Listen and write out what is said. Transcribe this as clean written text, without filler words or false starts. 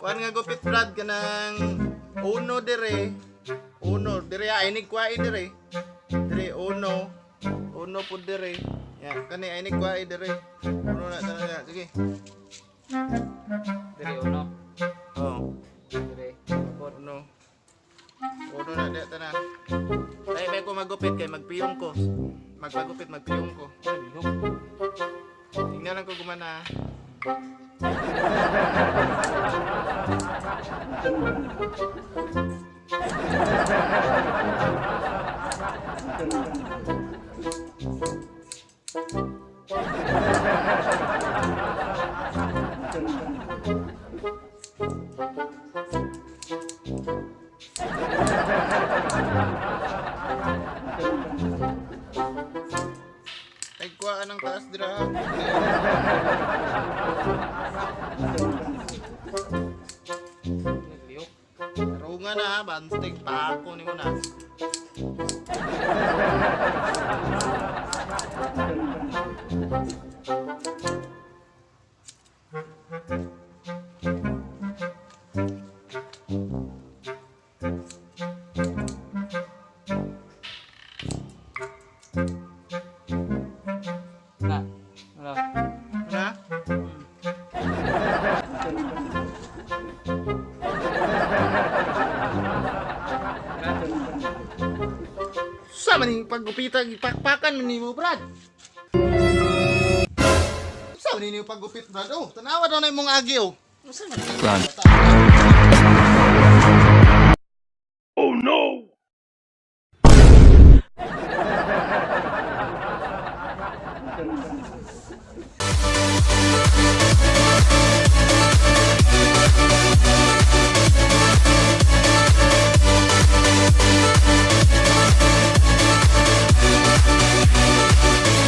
Kuan nga gupit, Brad, kanang uno dire. Uno dire ay ni kuai dire. Dire uno. Uno pud dire. Ya, kani ay ni kuai dire. Uno na tanan, sige. Dire uno. Oh, Dire. Pod. uno. Uno na diya tanan. Ay may ko magupit kay magpiyong ko. Magpagupit, magpiyong ko. Tingnan lang ko gumana. Ay kuha ng taas dira. Naglihok. Tarungan na, banstig pako nimo na. Na. Wala. Na? Sa man yung paggupitan, ipakpakan man nimo, Brad. Sa man yung paggupit, Brad? Oh, tanawa daw na imong agi, oh. Unsa man? Run.